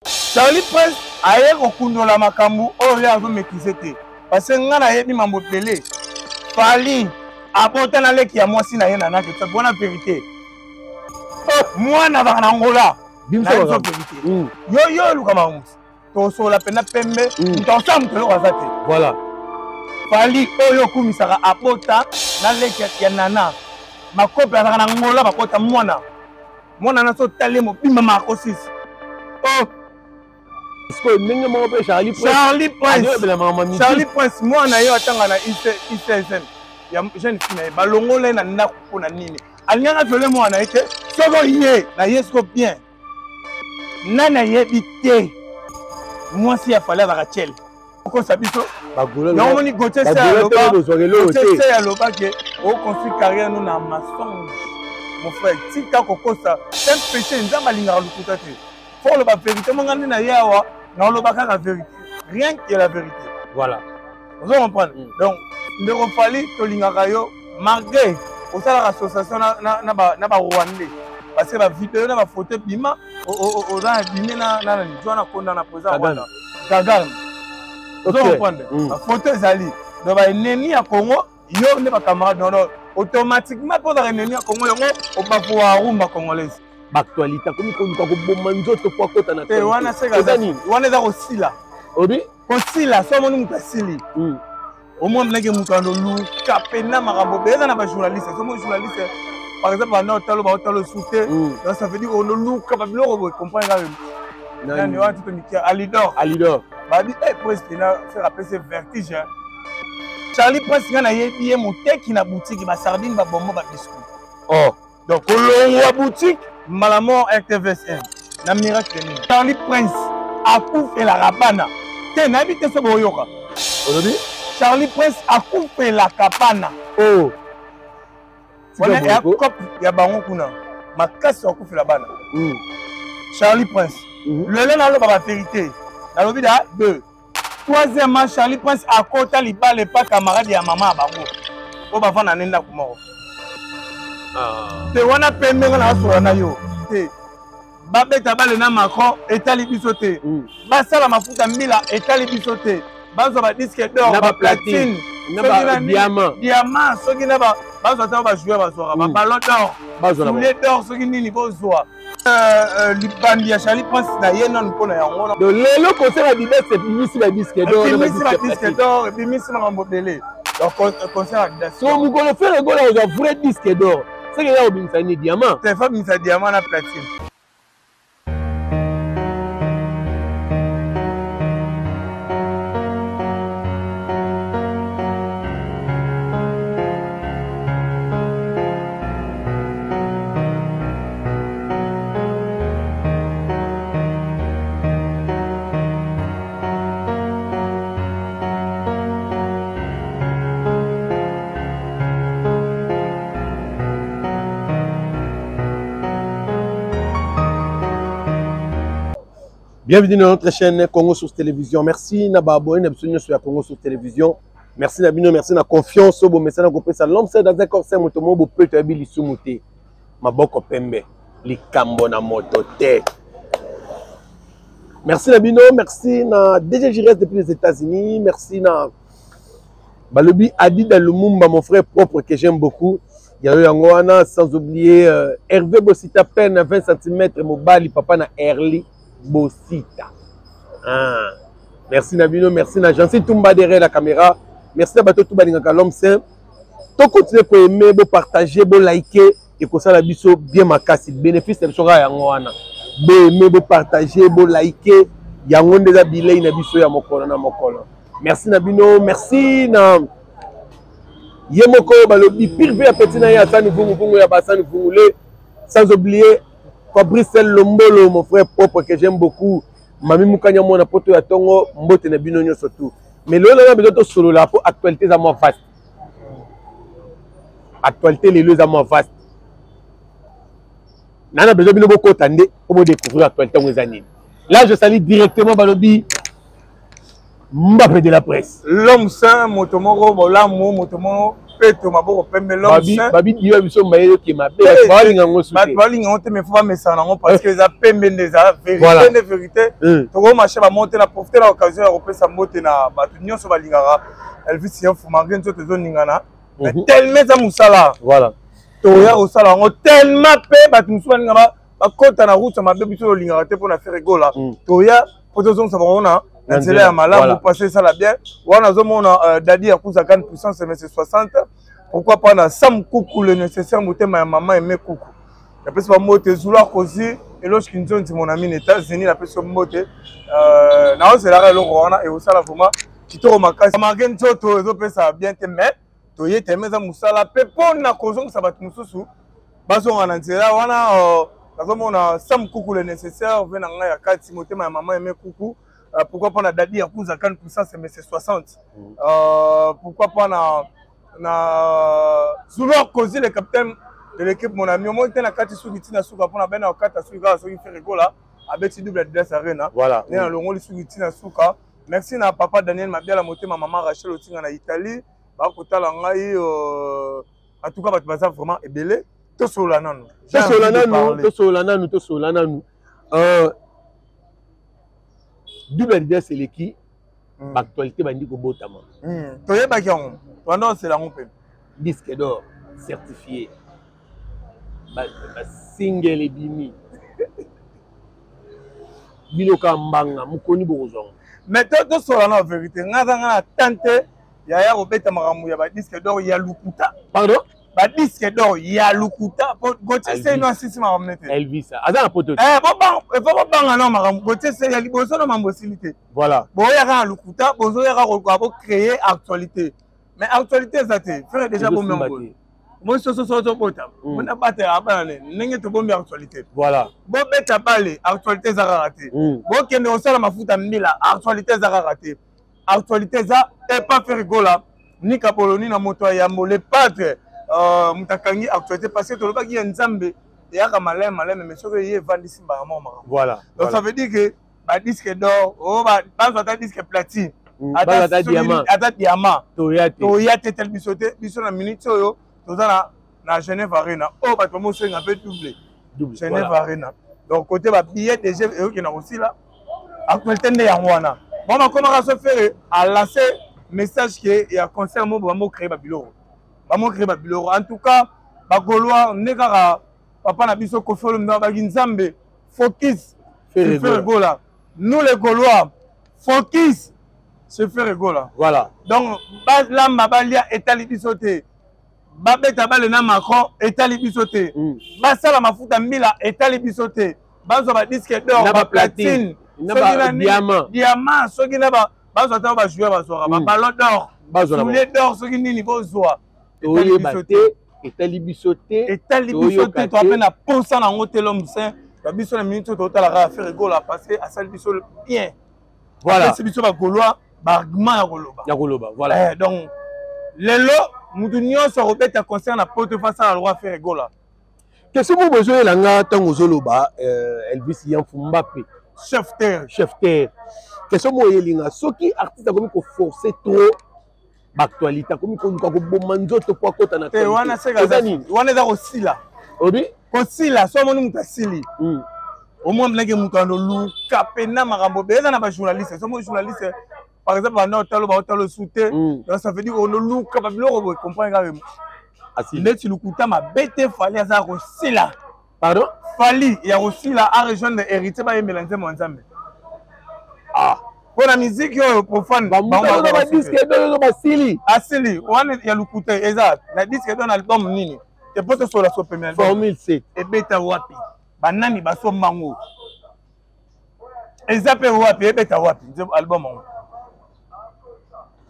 Charlie Prince aye kokundola makambo oyo ye azo maîtriser te parce que nga nayebi mambo ebele. Fally abota na leki ya mwasi na ye na nake wana verité. Oh, mwana azalaka na Angola. Biso verité. Yo yo luka makambo. Tosolola mpenza pembe. Moto asala moto eloko aza te. Voilà. Fally oyo okumisaka abota na leki ya Nana. Makope azalaka na Angola bakota mwana. Mwana na so tali mobimba makosisi. Oh. Sikoyo ndenge moko mpe Charlie Prince. Charlie Prince. Charlie Prince mwana yo atanga na ICSM ya jeune fille na ye balongola ye na ndako mpo na nini? Alingaka viole mwana na ye te. Soko ye na ye siko bien. Nani ayebi te mwasi ya Fally azalaka chele. Okosa biso. Yango moni Gauthier Sey aloba ke oconstruire carrière no na mensonge. Mon frère, tika kokosa. C'est un péché, Nzambe alingaka lokuta te. Faut oloba vérité, monga nde na ye awa, na oloba kaka vérité. Rien que la vérité. Voilà. Ozo comprendre? Donc, ndeko Fally tolingaka yo malgré osalaka association na ba Rwandais. Parce que ba vidéo na ba photo bima oza na dîner na na nani joana konda na président Rwanda. Kagame. Ozo comprendre? Ba photo ezali. Donc ba ennemi ya Congo yo nde ba camarade non non automatiquement mpo ozala ennemi ya Congo yango obafuwa rumba congolaise. Ba actualité akomi koluka koboma nzoto po akota na te wana seka eza nini? Wana eza kosila. Obi? Kosila so omoni moto asili. Omoni ndenge moto aloluka pena makambo ebele eza na ba journaliste. So omoni journaliste par exemple banda otalo ba otalo su te. Donc ça veut dire ololuka ba biloko boye comprendre kaka. Nani wana tito mikia Alidor. Alidor. Babi eh prince pena faire apese vertige. Hein. Charlie Prince nga nayebi ye moteki na boutique ba sardine ba bonbon ba biscuit. Oh. Donc kolongwa boutique mbala moko RTVSM na miracle nini. Charlie Prince akufelaka bana te nayebi te soki boyoka. Olobi? Charlie Prince akufelaka bana. Oh. Wana ya cop ya bango kuna makasi akufela bana. Charlie Prince. Lelo naloba ba vérité. Nalobi da deux. Troisièmement, Charlie Prince akota libala epa camarade ya mama ya bango. Oyo bavanda na ndako moko. Te wana pembe nga nasola na yo. Te. Babeta bale na Macron etali biso te. Basala mafuta mbila etali biso te. Bazwa ba disque d'or, na ba ba platine, platine, na ba diamant. Diamant, soki na ba bazwa ta ba joueur bazwaka ba ballon d'or. Bazwa na Soulier d'or soki nini bozwa. Libandi ya Charlie Prince na ye nanu mpona yango. Donc lelo concert ya Adidas ebimisi ba disque d'or, ebimisi ba disque d'or, ebimisi makambo ebele. Donc concert ya Adidas. So mokolo Ferre Gola ozwa vrai disque d'or, c'est que ya obimisa ni diamant. C'est fa bimisa diamant na platine. Bienvenue dans notre chaîne Congo Source Télévision. Merci na ba abonné na biso nyonso ya Congo Source Télévision. Merci na bino, merci na confiance oyo bomesana kopesa l'homme seul dans un corps saint moto moko bopeto ya bilisumu te. Maboko pembe, likambo na moto te. Merci na bino, merci na DG Gires depuis les États-Unis, merci na balobi Adida Lumumba, mon frère propre que j'aime beaucoup. Yayo yango wana, sans oublier Hervé Bosita peine 20 centimètres mobali papa na Erli Bosita. Ah. Merci na bino, merci na Jancy Tumba derrière la caméra. Merci na bato tout balingaka l'homme saint. To continuer ko aimer, bo partager, bo liker et ko sala biso bien makasi. Bénéfice na biso kaka yango wana. Bo aimer, bo partager, bo liker. Yango nde eza bilei na biso ya mokolo na mokolo. Merci na bino, merci na ye moko balobi pire pe ya petit na ye Asani Vungu Vungu ya Basani Vungule, sans oublier Fabrice Lombolo, mon frère propre que j'aime beaucoup. Mami Mukanya mwana poto ya tongo, mbote na bino nyonso tout. Mais lelo na besoin to solola po actualité za mwa vaste. Actualité lelo za mwa vaste. Nana besoin bino bokota nde po bo découvrir actualité ngo eza nini. Là je salue directement balobi Mbappé de la presse. L'homme saint, moto moko bolamu, moto moko Peto, maboko pembe, l'homme saint. Babi diwa biso mayele ke mabe, bato balinga yango suki. Bato balinga yango te, mais faut bamesana yango parce que eza pembe nde eza vérité nde vérité. Tokomarche bamonte na profite na occasion ya kopesa mbote na bato nyonso balingaka Elvis Yanfu, malgré nzoto ezoningana, mais tellement eza mosala. Voilà. Toya kosala yango tellement mpe bato mosusu balinga bakota na route ya mabe, biso tolingaka te mpona Ferre Gola. Toya mpo tozongisa bango na nzela ya malamu, parce esala bien. Wana azomona Dadi ya Kuza Grande Puissance, mais 60, pourquoi pas na Sam Kuku, le nécessaire, motema ya mama Aime Kuku. Napesi bambote Zulu Akozi, Eloge Kinzonzi, mon ami na États-Unis, napesi yo mbote. Naozelaka eloko wana ekosala vraiment kitoko makasi, malgré nzoto ezopesa bien te, mais toye teme eza mosala mpe mpona kozongisa bato mosusu bazonga na nzela wana. Nazomona Sam Kuku, le nécessaire, ve na ngai ya kati, motema ya mama Aime Kuku. Pourquoi pas na Dadi ya Kuza Grande Puissance, mais c'est 60. Pourquoi pas na Zulu Kozi, le capitaine de l'équipe, mon ami. Omoni te na kati suki ntina suka mpona bena kokata suki kaka soki Ferre Gola abeti double Adidas Arena. Voilà. Nde nalongoli suki ntina suka. Merci na papa Daniel Mabiala, motema mama Rachel Otinga na Italie, bakotala ngai. En tout cas, bato baza vraiment ebele. Tosolola nanu. Tosolola nanu, tosolola nanu, tosolola nanu. Double Adidas eleki, baactualité bandi kobotama. Toyebaki yango, tobanda kosela yango mpe. Disque d'or certifié, basingle ebimi, bino ka mbanga mokoni bokozwa yango. Mais tosola na vérité, nga aza nga na tante yaya kobeta makambo ya badisque d'or ya lukuta. Pardon? Badisque d'or ya lukuta, po Gautier Sey no asisi makambo nete. Elvis aza na poto. Efo bobanga na makambo Gautier Sey ya liboso na mambo esili te. Voilà. Boyaka na lukuta, bozoyaka koluka bocréer actualité, mais actualité eza te. Frère, déjà bombi yango moi soso so tobota mpona batela bana ne ndenge tobombi actualité. Voilà. Bobeta bale, actualité eza kaka te. Bokende kosala mafuta mbila, actualité eza kaka te. Actualité eza epa Ferre Gola, Nika Boloni na moto ya yambo, le padre, moto akangi actualité, parce que tolobaki ya Nzambe eyaka maleme maleme, mais soki eye evandisi mbaka moko makambo. Voilà. Donc ça veut dire que badisque d'or oyo bazwa ata disque platine, ata diamant, ata diamant, toya te. Toya te, tel biso te. Biso na minute oyo toza na Genève Arena oyo bato bamosenga mpe double. Double. Genève Arena, donc côté babillet déjà eyokenda kosila. Actualité nde yango wana. Bon, bakomaka so Ferre alance message ke ya concert mo bamocrée babiloko, bamocrée babiloko. En tout cas, bagaulois nde kaka papa na biso Koffi Olomide abaki Nzambe focus Ferre Gola. Nous les Gaulois, focus sur Ferre Gola. Voilà. Donc balamba balia etali biso te, babeta bale na Macron etali biso te, basala mafuta mbila etali biso te, bazwa badisque d'or, baplatine, diamant, soki na bazwa ata bajoueur bazwaka baballon d'or, soulier d'or, soki nini bozwa. Toyeba te, etali biso te. Etali biso te, toa mpe na posa na yango te. L'homme saint babiso na minute oyo totalaka Ferre Gola parce que asali biso bien. Voilà. Apesi biso bagaulois baargument ya koloba. Ya koloba, voilà. Donc lelo mutu nyonso akobeta concert na poto fa asala roi Ferre Gola. Question moko bozoyela nga ntango ozoloba, Elvis Yanfu Mbappe. Chef terre. Chef terre. Question moko oyelinga, soki artiste akomi koforcer trop baactualité, akomi koluka koboma nzoto po akota na te, wana eza nini? Wana eza kosila. Obi Kosila. So omoni moto asili, omoi ndenge moto andoluka pena makambo be eza na bajournaliste. So omoni journaliste, par exemple, banda otalo baotalo esu te, donc ça veut dire ondoluka babiloko boye, comprendre kaka neti lokuta mabe te. Fally aza kosila. Pardon? Fally ya kosila, arejoindre Héritier, bayembela nzembo ya Nzambe. Ah. Mpo na miziki oyo profane. Badisque d'or basili. Asili wana ya lokuta eza na disque d'or na album nini te? Mpo tosola so pembe. Formule 7. Ebeta wapi? Banani basomba ngo? Eza mpe wapi? Ebeta wapi album yango?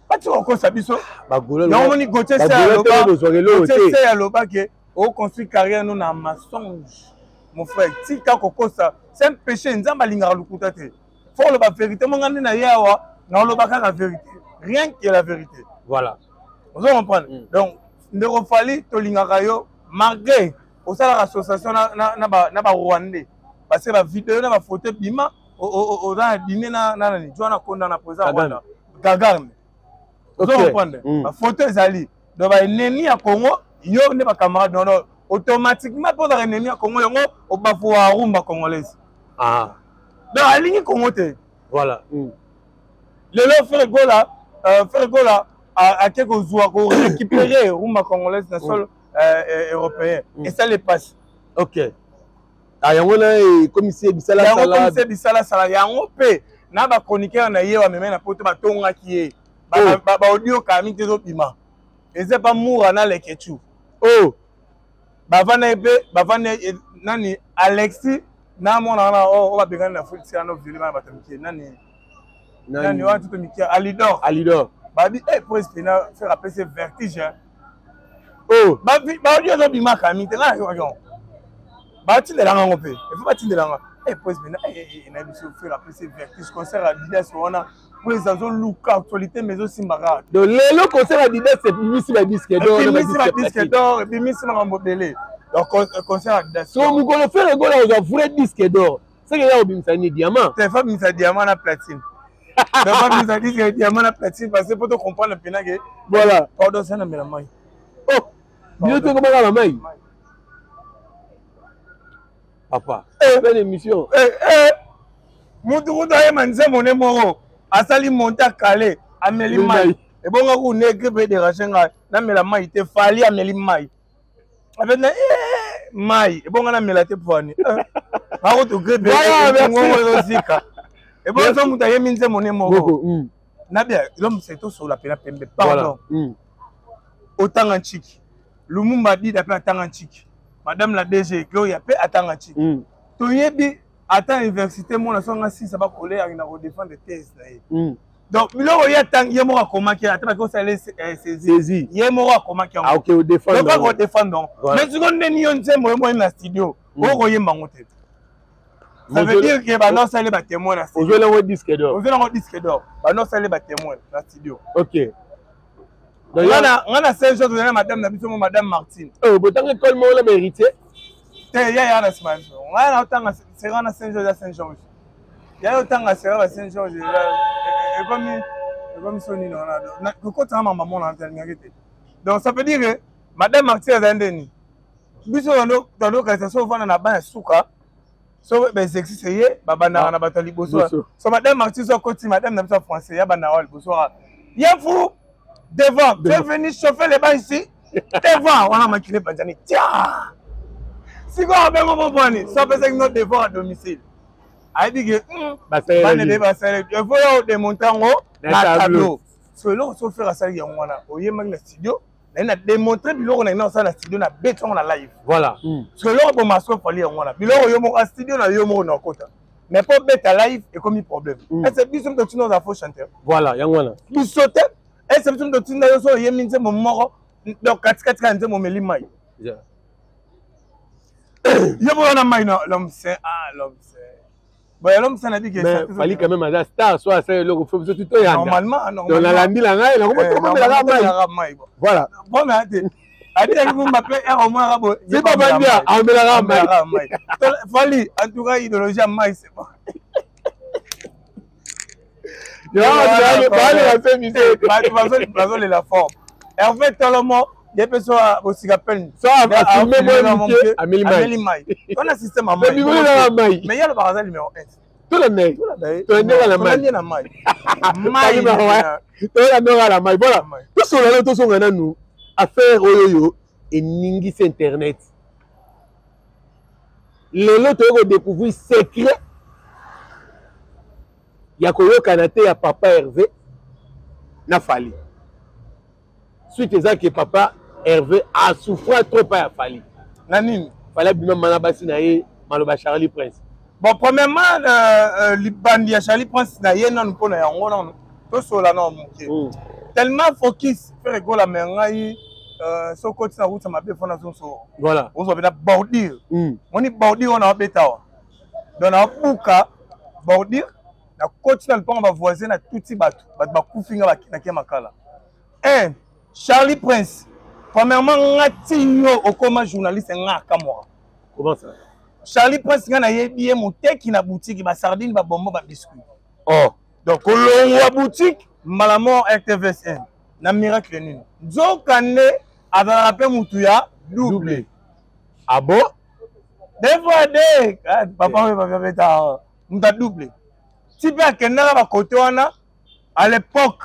Bati kokosa biso. Yango moni Gautier Se alobaki oconstruire carrière no na mensonge. Mon frère, tika kokosa, c'est un péché. Nzambe alingaka lokuta te. Fo oloba vérité. Monga nde na ye awa naoloba kaka vérité, rien que la vérité. Voilà. Ozo comprendre? Donc ndeko Fally, tolingaka yo malgré osalaka association na barwandais, parce que bavideo na bafoto ebima, oza na dîner na nani, jwana konda na président Rwanda Kagame. Ozo comprendre? Bafoto ezali. Donc baennemi ya Congo, yo nde bacamarade non non, automatiquement mpo ozaka ennemi ya Congo, yango obafuwa rumba congolaise. Ah. Donc alingi Congo te. Voilà. Lelo Ferre Gola, Ferre Gola ake kozwa korécupérer rumba congolaise na sol européen. Esali epasi. Ok. Ah, yango na ekomisi ye bisala. Yango ekomisi ye bisala sala. Yango mpe na bachroniqueur na ye bameme na poto, batongaki ye baaudio kami te, ezobima, eza pa mura na lekechu. Oh. Bavanda ye mpe, bavanda nani, Alexis na mwana wana oyo babengani na Afrique wana, viole bana bato mike, nani nani wana, tuto mike, Alidor. Alidor. Babi e prince pena faire apesi vertige. Oh. Baaudio ezobima kami te, ngai nayoki yango, batindelanga yango mpe efo batindelanga e prince pena na biso faire apesi vertige. Concert Adidas wana, prince azoluka actualité, mais ezosimba kaka. Donc lelo concert Adidas ebimisi badisque d'or. Ebimisi badisque d'or, ebimisi makambo ebele. Donc concert Adidas. So mokolo Ferre Gola ozwa vrai disque d'or, seke ya kobimisa ni diamant. Te, fa bimisa diamant na platine. Donc fa bimisa disque diamant na platine, parce que po to comprendre mpena ke Voilà. Pardon, sa namela mai. Oh, bino tokomaka na mai, papa. Belle émission. Mutu kutu ayema nzembo ne moko, asali monte, akale, ameli mai, ebonga ku ne grippe edérange ngai, namela mai te. Fally ameli mai, abena mai, ebonga namela te poani akoto grippe ngongo ezozika. Ebonga so mutu ayemi nzembo ne moko nabia l'homme, c'est tosola pena pembe, pardon. Otanga ntiki, Lumumba Dida mpe atanga ntiki, madame la DG Gloria mpe atanga ntiki. Toyebi ata université, mona so anga sisa bakole, akenda kodéfendre thèse na ye. Donc biloko ye atangi, ye moko akomaki, ata baki osala saisie, ye moko akomaki yango, akodéfendre yango. Mais sikoyo ndeni yo nzembo yo moyemi na studio, okoyemba yango te. Ça veut dire que banda osali batémoin na studio. Ozweli yango disque d'or. Ozweli yango disque d'or, banda osali batémoin na studio. Ok. Nga na Saint Jean, tozali na madame na biso mo, madame Martine. Botanga école moko na bahéritier? Te, ya ya na nsima biso. Ngai na otanga sera na Saint George ya Saint George, ya otanga sera ba Saint George, ekomi so nini wana, kokotanga mamba mona te, alingaki te. Donc ça veut dire que madame Martine azali ndeni biso tandokanisa so ovanda na bana suka, so baexercice ye babandaka na bato ya liboso. So madame Martine so akoti, madame na biso ya français, ya bandaka wa liboso, ye fu devant, tu es venu chauffer les bancs ici devant wana, makili epanzani tia. Sikoyo abengo mobwani so apesaki no devoir à domicile, ayebi ke bana ebele basali, efo ya odémontre yango na tableau. So eloko so Ferre asalaki yango wana, oyembaki na studio naye na démontre biloko na osala na studio, na beti yango na live. Voilà. So eloko boma so Fally yango wana, biloko yo moko studio na yo moko na okota, mais mpo beta live ekomi problème. Ese biso moto otinda oza faux chanteur? Voilà, yango wana. Biso te. Ese biso moto otinda yo so oyembi nzembo moko, donc katikati kaka nzembo omeli mai, yo moko wana mai na l'homme saint. Ah, l'homme saint, bon, l'homme saint nabi ke mais Fally quand même aza star, so asala eloko, fo biso tuto yanda. Normalement. Donc nalandi na ngai nakomomelaka mai. Voilà. Bon, mais ate ate Lumumba mpe ere omonaka boye. Si babandia amelaka mai. Fally, en tout cas idéologie ya mai, c'est bon. Bato bazolela fort. Hervé Tolomo, ye mpe so bosika pene. Ameli mai wana, système ya mai. Mais ye alobaka aza numéro 1. Tolanda ye, tolandeka na mai. Na mai. Tolandeka na mai. Voilà, tosola nano, tozonga nanu affaire oyo oyo eningisi internet lelo. Toyei kodécouvrir secret ya koyokana te ya papa Hervé na Fally. Suite eza ke papa Hervé asouffra trop pa ya Fally. Na nini? Fally abima mana basi na ye, maloba Charlie Prince. Bon, premièrement, libandi ya Charlie Prince na ye nanu, mpo na yango nanu tosola nano moke. Tellement focus Ferre Gola, me ngai soki okoti na route mabe, fo nazonso. Voilà. Ozwa mpena bordure. Moni bordure wana wabeta awa, donc nabuka bordure, nakoti na lopango bavoisin, natuti bato, bato bakufi, nga bakendaki ya makala. Un Charlie Prince, premièrement, nga ti yo okoma journaliste, nga akamwaka. Comment ça? Charlie Prince, nga nayebi ye moteki na boutique basardine, babombo, babiscuit. Oh. Donc kolongwa boutique mbala moko RTVSN na miracle nini? Nzoka nde azalaka mpe mutu ya double. Ah bon? Des fois de ah, papa oyo papa beta mutu ya double. Ti mpe akendaka ba kote wana à l'époque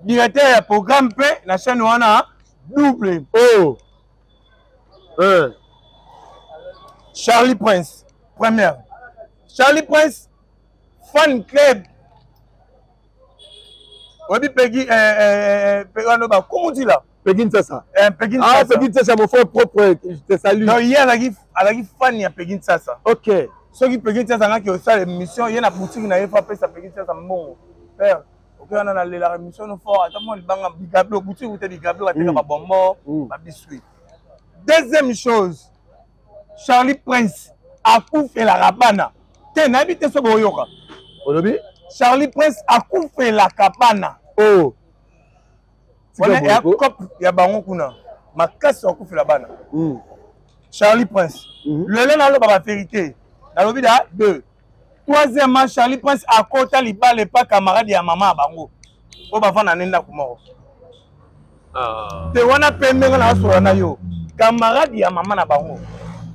directeur ya programme mpe na chaîne wana double. Oh. Hein. Charlie Prince première. Charlie Prince fan club oyebi pegi eh, eh, eh, wana bakumutila Peggy Nsasa. Eh, Peggy Nsasa. Ah, Peggy Nsasa, mon frère propre, je te salue. Non, ye azalaki azalaki fan ya Peggy Nsasa. Ok. Soki Peggy Nsasa angaki osala émission, ye na boutique na ye fa apesa Peggy Nsasa mbongo. Père, oke wana nalelaka émission no fort, ata mwa libanga bigablo, boutique ute bigablo bateka ba bonbon, ba biscuits. Deuxième chose, Charlie Prince akufelaka bana te, nayebi te soki oyoka. Olobi? Charlie Prince akufelaka bana. Oh. Wana ya cop ya bango kuna makasi akufela bana. Charlie Prince. Lelo naloba ba vérité. Nalobi da deux. Troisièmement, Charlie Prince akota libala epa camarade ya mama ya bango. Oyo bavanda na ndako moko. Ah. Te wana pembe nga nasola na yo. Camarade ya mama na bango.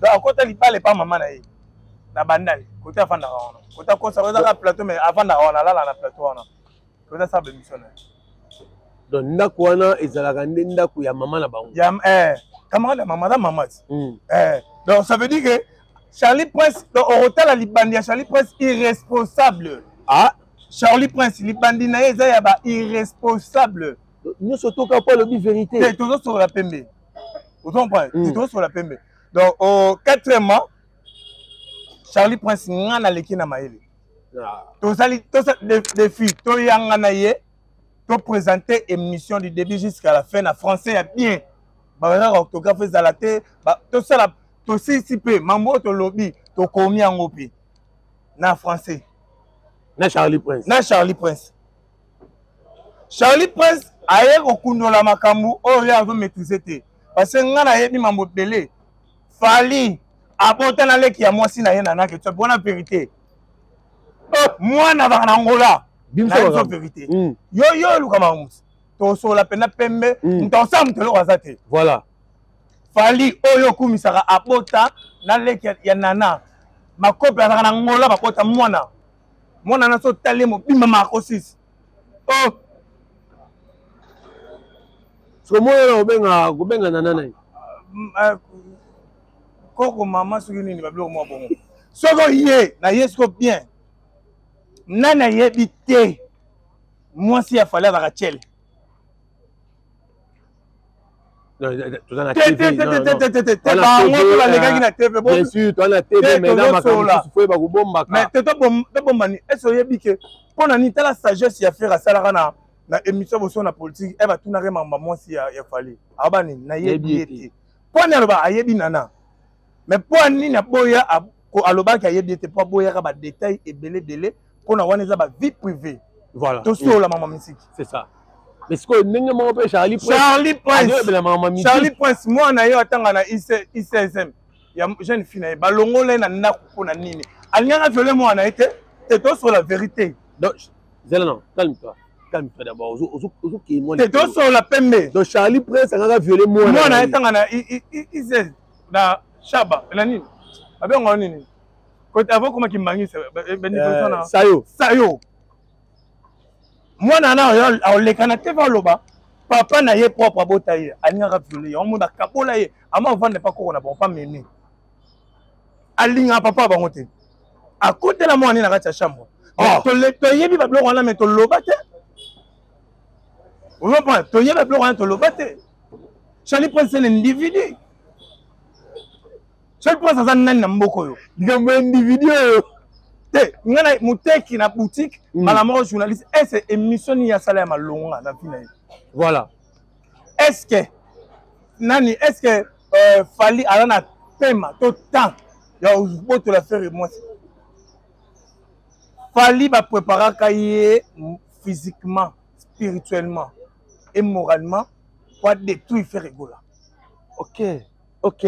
Donc akota libala epa mama na ye. Na bandali. Kote afandaka wana. Kote akosa kozaka plateau mais afandaka wana alala na plateau wana. Kote asala ba émission na ye. Donc ndako wana ezalaka nde ndako ya mama na bango. Ya camarade ya mama aza mama ti. Donc ça veut dire que Charlie Prince donc okotala libandi ya Charlie Prince irresponsable. Ah, Charlie Prince libandi na ye eza ya ba irresponsable. Nyonso toka po alobi vérité. Te tozosolola pembe. Ozo comprendre? Tozosolola pembe. Donc au quatrièmement Charlie Prince nga naleki na mayele. Tozali tosa défi toyanga na ye to présenter émission du début jusqu'à la fin na français ya bien. Ba erreur orthographe ezala te, tosala tosisi mpe mambo oyo tolobi tokomi yango mpe na français. Na Charlie Prince. Na Charlie Prince. Charlie Prince aye kokundola makambo oyo ye azo maîtriser te. Parce que nga nayebi mambo ebele. Fally abota na leki ya mwasi na ye na nake tsopi wana vérité. Oh, mwana azalaka na Angola. Nayebi vérité. Yo yo oluka makambo. Tosola pena pembe, moto asala moto eloko aza te. Voilà. Fally oyo okumisaka abota na leki ya nana. Makope azalaka na Angola babota mwana. Mwana na so tali mobimba makosis. Oh. Siko mwana na kobenga kobenga nana na ye. Koko mama soki nini babiloko mwa bongo. Soko ye na ye siko bien. Nani ayebi te mwasi ya Fally azalaka tchele. Bango mpe balekaki na TV. Bien sûr, toza na TV, mais na makambo mosusu faut yeba kobombaka. Mais te tobomba nini? Est-ce oyebi ke mpo na nini tala sagesse ya Ferre asalaka na na émission boso na politique e batunaka mamba mwasi ya Fally. Aloba nini? Nayebi ye te. Mpo nini aloba ayebi nana? Mais mpo nini aboya alobaki ayebi ye te mpo aboyaka ba détail ebele ebele mpo na wana eza ba vie privée. Voilà. Tosola mama misiki. C'est ça. Mais sikoyo ndenge moko mpe Charlie Prince. Charlie Prince. Azobela mama misiki. Charlie Prince mwana ye atanga na ICSM ya jeune fille na ye balongola ye na ndako mpo na nini? Alingaka viole mwana na ye te, te tosola vérité. Donc zela non, calme-toi. Calme-toi d'abord. Ozokee mwana. Te tosola pembe. Donc Charlie Prince angaka viole mwana. Mwana ye tanga na ICSM na Shaba na nini? Babenga nini? Kote avant koma kimbangisa na Sayo. Sayo. Mwana na aoleka na te aloba papa na ye propre abota ye alingaka viole ye omona bakabola ye ama ovanda pa koko na bango pa meme alingaka papa bango te akotela mwana na kati ya chambre. Toyebi babiloko wana me toloba te. Ozomona toyebi babiloko wana toloba te. Charlie Prince c'est un individu. Charlie Prince aza nani na mboka oyo? Likambo ya individu oyo. Te, nga na moteki na boutique, mbala moko journaliste, est-ce émission nini asala ya malonga na vie na ye? Voilà. Est-ce que nani, est-ce que Fally aza na pema to temps ya kobotola Ferre mwasi? Fally ba préparaka ye physiquement, spirituellement et moralement pour détruire Ferre Gola. Ok, ok.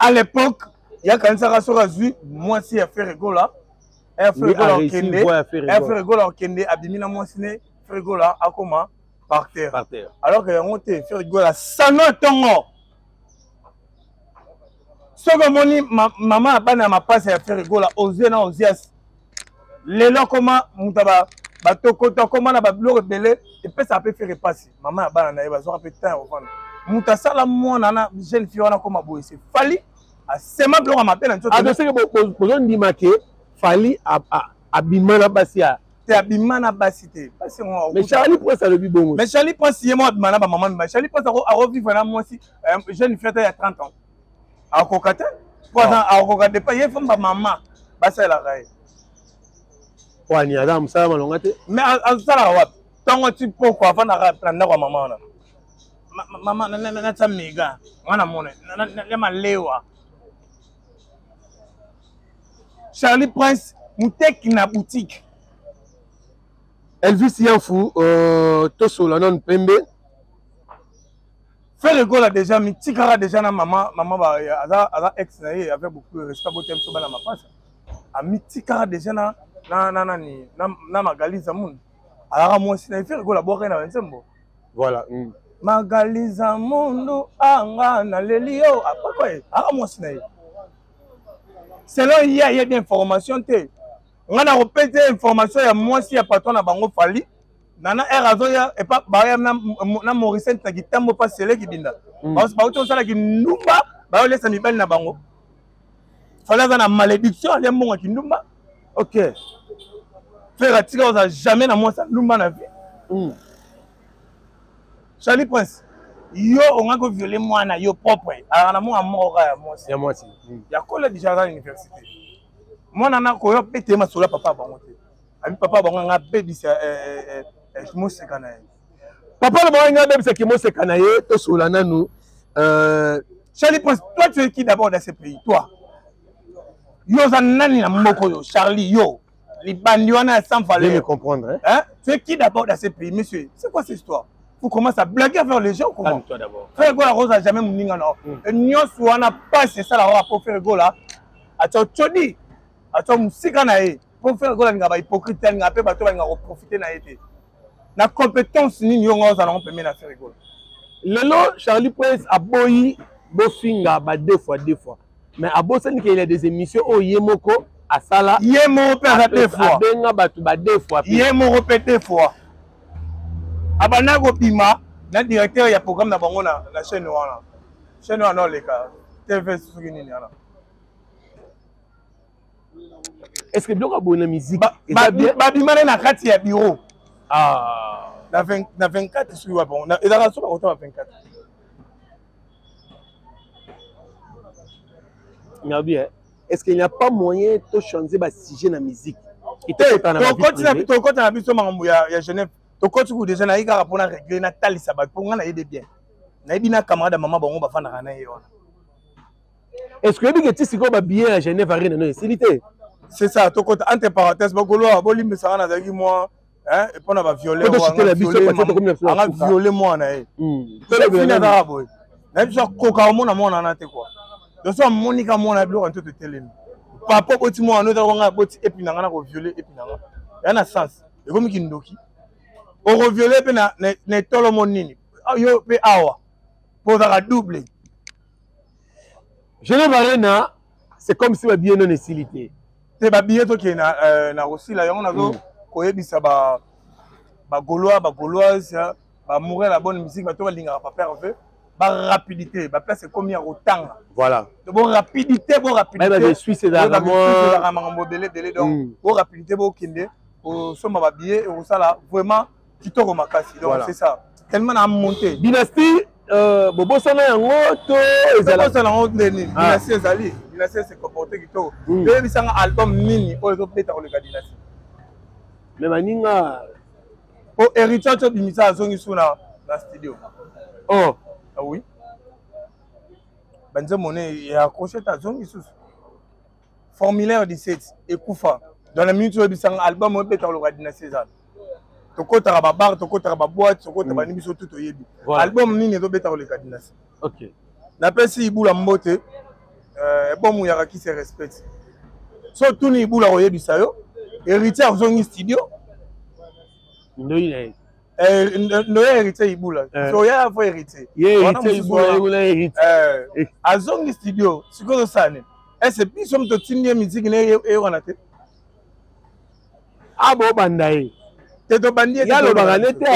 À l'époque, il y a quand ça sera azui mwasi ya Ferre Gola. Ya Ferre Gola okende, ya Ferre Gola okende abimi na mwasi ne Ferre Gola akoma Par terre. Par terre. Alors que yango te, Ferre Gola sano tongo. Soki omoni mama ya bana ya mapasa ya Ferre Gola Ozie na Ozias lelo akoma moto batokoto akoma na babiloko ebele epesaka mpe Ferre mpasi. Mama ya bana na ye bazwaka mpe temps ya kovanda. Moto asala mwana na jeune fille wana akoma boye se Fally asema biloko ya mabe na nzoto. Adoseke bozondima ke Fally abima na basi ya te, abima na basi te, basi yango. Mais Charlie Prince alobi bongo. Mais Charlie Prince ye moko abima na bamama mibale. Charlie Prince akovivre na mwasi jeune fille ata ya 30 ans akoka te, po aza akoka depa ye fo bamama basalelaka ye. Wani aza mosala malonga te. Mais asalaka wapi? Ntongo ti poko afandaka na ndako ya mama wana. Mama natia mega nga na mona ya malewa. Charlie Prince muteki na boutique. Elvis Yanfu, tosola nanu pembe. Ferre Gola déjà mitikaka déjà na mama mama ba aza aza ex na ye avec beaucoup de respect bote biso bana mapasa. Amitikaka déjà na na na nani na, na Magali Zamun. Alaka mwasi na ye Ferre Gola bwaka na nzembo. Voilà. Magali Zamundu anga na leli yo apako ye aka mwasi na ye. Selon ye ayebi information te. Nga na kopesa information ya mwasi ya patron na bango Fally. Nana R azoya epa baya na, na Mauricette na kitambo pa seleki binda. Bauti osala kindumba, bayolesa mibali na bango. Fally aza na malédiction, alia mbongo ya kindumba. Ok. Frère atika oza jamais na mwasi ya ndumba na vie. Charlie Prince, yo ongaki kovioler mwana yo propre, alaka na mwana moko kaka ya mwasi. Ya mwasi. Ya kola déjà aza na université. Mwana na koyo bete masolo ya papa bango te. Abi papa bango nga bebisa moseka na ye. Papa na bango nga bebisa ki moseka na ye, tosola nanu. Charlie Prince, toi tu es qui d'abord dans ce pays? Toi. Yo oza nani na moko yo, Charlie yo. Libandi wana sans valeur. Je me comprendre, hein? Hein? Tu es qui d'abord dans ce pays, monsieur? C'est quoi cette histoire? Vous commencez à blaguer avec les gens ou comment? Calme-toi d'abord. Ferre Gola Rosa jamais muninga non. Nyonso wana passe ça la pour Ferre Gola. Acha chodi. Acha musika na ye. Pour Ferre Gola ninga ba hypocrite ninga pe bato ba ninga ko profiter na ye te. Na compétence nini yo ngoza na pembe na Ferre Gola. Lelo Charlie Prince aboyi bofinga ba deux fois deux fois. Mais abosani qu'il y a des émissions oyo ye moko asala. Ye moko pe aza deux fois. Abenga bato ba deux fois. Ye moko pe deux fois. Abanda kobima na directeur ya programme na bango na, na chaîne wana. Chaîne wana oleka TV soki nini wana. Est-ce que biloko ya boye na musique babima na kati ya bureau? Ah. Na 20, na 24 soki wapi bango. Ezalaka soki bakota ba 24. Nabi, hein? Est-ce qu'il n'y a pas moyen de changer ba sujet na musique? Tokoti na biso makambo ya Genève. Tokoti ku déjà na ye kaka mpona régler na talisa bato mpo nga na ye de bien. Nayebi na camarade ya mama bango bafandaka na ye wana. Est-ce que oyebi ke ti sikoyo ba billet ya Genève Arena no esili te? C'est ça, tokota entre parenthèses bagoloa bolimbisaka nazalaki mwa hein mpona ba violer anga violer mwana ye. Fini azaka boye. Nayebi so akoka omona mwana wana te quoi. Donc so amonika mwana biloko ya nzoto etelemi. Papa oboti mwana ozalaka nga aboti epi na nga na koviole epi na nga. Ya na sens. Ekomi kindoki. Okoviole mpe na etolomo nini? Yo mpe awa. Mpo ozalaka double. Genève Arena, c'est comme si ba billet non esili te. Te ba billet tokende na, na kosila yango nazo koyebisa ba ba Gaulois, ba Gauloises, ba amoureux la bonne musique, bato balingaka papa Hervé, ba rapidité, ba place ekomi ya kotanga. Voilà. Donc bo rapidité, bo rapidité. Ba Suisse ezalaka mwa makambo ebele ebele, donc bo rapidité bokende kosomba ba billet ekosala vraiment kitoko makasi. Donc c'est ça. Tellement na monté. Dynastie bobosana yango to ezala bobosana yango nde nini? Dynastie ezali, Dynastie se comporter kitoko. Toyebisanga album nini oyo ezobeta koleka Dynastie? Mais baninga po héritier to bimisa azongi su na studio. Oh. Ah oui. Banzembo ne ya accroché ta azongi susu. Formulaire 17 ekufa. Dans la minute oyo bisanga album oyo ebeta koleka Dynastie ezala. Tokotaka ba bar, tokotaka ba boîte, tokotaka ba biso tout toyebi. Album nini ezobeta koleka Dynastie? Ok. Napesi Ibula mbote, bon muyaka qui se respecte. So tuni Ibula koyebisa yo, héritier azongi studio. Ndoyi na ye. Noye Héritier Ibula. So ya fo Héritier. Ye Héritier Ibula ye kuna Héritier. Azongi studio sikoyo tosala nini? Ese biso moto totindi ye miziki na eyokana te? Abobanda ye. Te, tobandi ye. Ye alobaka ne te,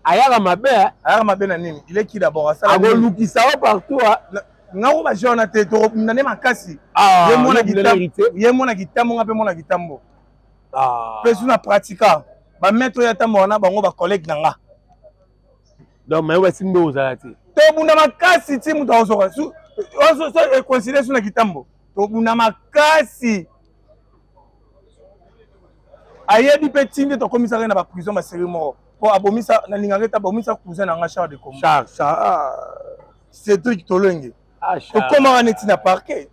ayaka mabe. Ayaka mabe na nini? Il est qui d'abord? Asala akolukisa yo partout. Ngango baje wana te, tokobunda nde makasi. Ye mwana kitambo, nga mpe mwana kitambo. Mpe su na pratika bamaître oyo atamboka na bango, bacollègue na nga. Donc mayo basimbi ozala te. Tobunda makasi ti moto akosoka so ecoïncider su na kitambo, tobunda makasi. Ayebi mpe ti nde tokomisaka ye na baprison, basérie moko mpo abomisa, nalingaka ete abomisa cousin na nga Charles de Combo. Charles, Charles. Cédric Tolenge. Tokomaka neti na parquet.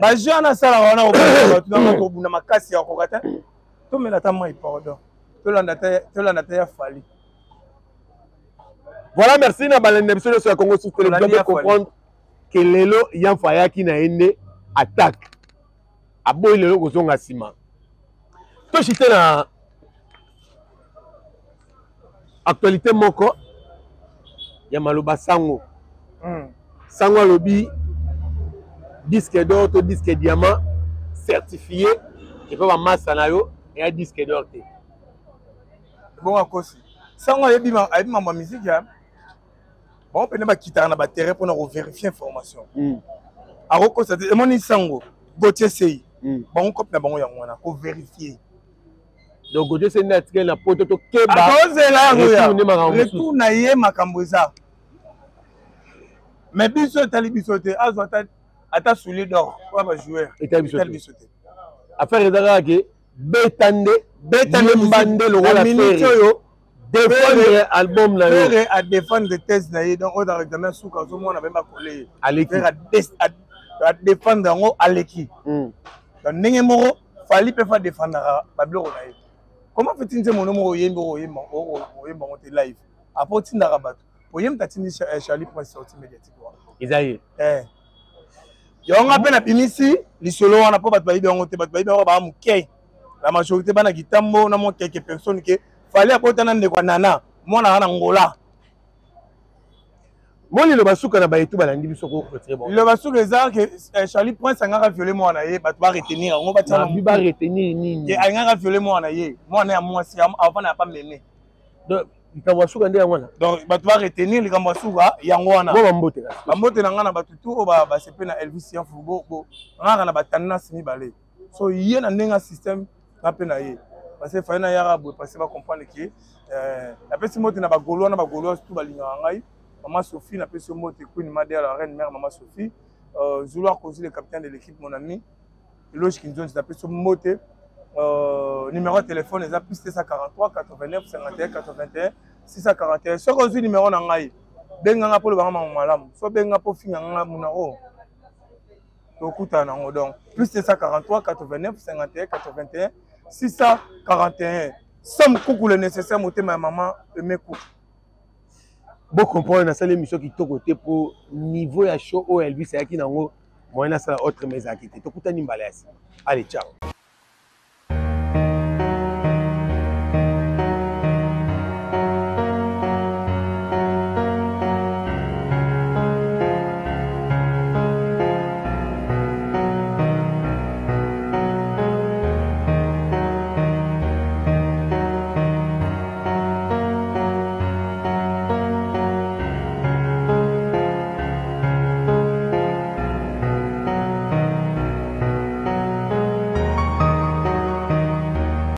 Baje wana asalaka wana, bato nanga tobunda makasi ya koka te. Tomela ata mai, pardon, tolanda te ya Fally. Voilà, merci na balandi na biso nyonso ya Congo Sud Télévision. Comprendre ke lelo Yanfa ayaki na ye nde attaque, aboyi lelo kozonga nsima. Toshite na actualité moko ya maloba sango. Sango alobi disque d'or to disque diamant certifié epa bamasa na yo eya disque d'or te. Bongo akosi. Sango ayebi mambo ya musique ya bango mpene, bakitaka na baterrain mpona kovérifier information. Akokosa te. Emoni sango Gautier Sei, bango cope na bango yango wana, kovérifier. Donc Gautier Sei nde atikali na poto, tokeba. Akozela yango, ya retour na ye makambo eza. Mais biso etali biso te. Azwa ata soulier d'or oyo bajoueur. Etali biso te. Affaire eza kaka ke beta nde. Beta nde. Yemba nde lokola minute oyo. Défendre album na yo. Ferre adéfendre thèse na ye. Donc oyo ezaka examen suka, ozomona be bakole ye. Aleki. Adéfendre yango, aleki. Donc ndenge moko Fally mpe fa défendaka babiloko na ye. Comment fait nzembo no moko oyembi, oyemba yango te live, après otindaka bato oyembi? Atindi Charlie Prince sortie médiatique wana. Eza ye. Yango nga mpe nabimisi lisolo wana mpo bato bayebi yango te. Bato bayebi yango baa moke, la majorité bana kitambo na mwa quelques personnes ke Fally akota na ndeko ya Nana, mwana wana Ngola. Mo liloba suka na bayetu balandi biso ko clôturer bon. Liloba suka eza ke Charlie Prince angaka viole mwana ye. Bato baretenir yango. Batiabi baretenir nini? Alingaka viole mwana ye, mwana ya mwasi avant ya pa meme. Donc likambo ya suka nde yango wana. Donc bato baretenir likambo ya suka yango wana. Bo bambote. Bambote na ngai na bato tu oyo basepe na Elvis Yanfu. Bo ngaka na batendance mibale, so ye na ndenge ya système nga mpe na ye, parce que Fally nayaka boye, parce que bacomprendre ke napesi mbote na bagaulois, na bagaulois tout balingaka ngai. Mama Sophie, napesi yo mbote, Queen Mader, la reine mère, mama Sophie, Zulu Akozi, le capitaine de l'équipe, mon ami Eloge Kinzonzi, napesi yo mbote. Numéro ya téléphone eza plus 243 89 51 81 641. Soki ozwi numéro na ngai, benganga mpo olobanga mango malamu. So benga mpo finga nga monako, tokutana nango. Donc plus 243 89 51 81 641. Sam Kuku, le nécessaire, motema ya mama Aimé Kuku. Bocomprendre, nasali émission kitoko te mpo niveau ya show oyo Elvis ayaki nango, moyen nasala autre mais ezalaki te. Tokutani mbala ya nsima. Allez, ciao.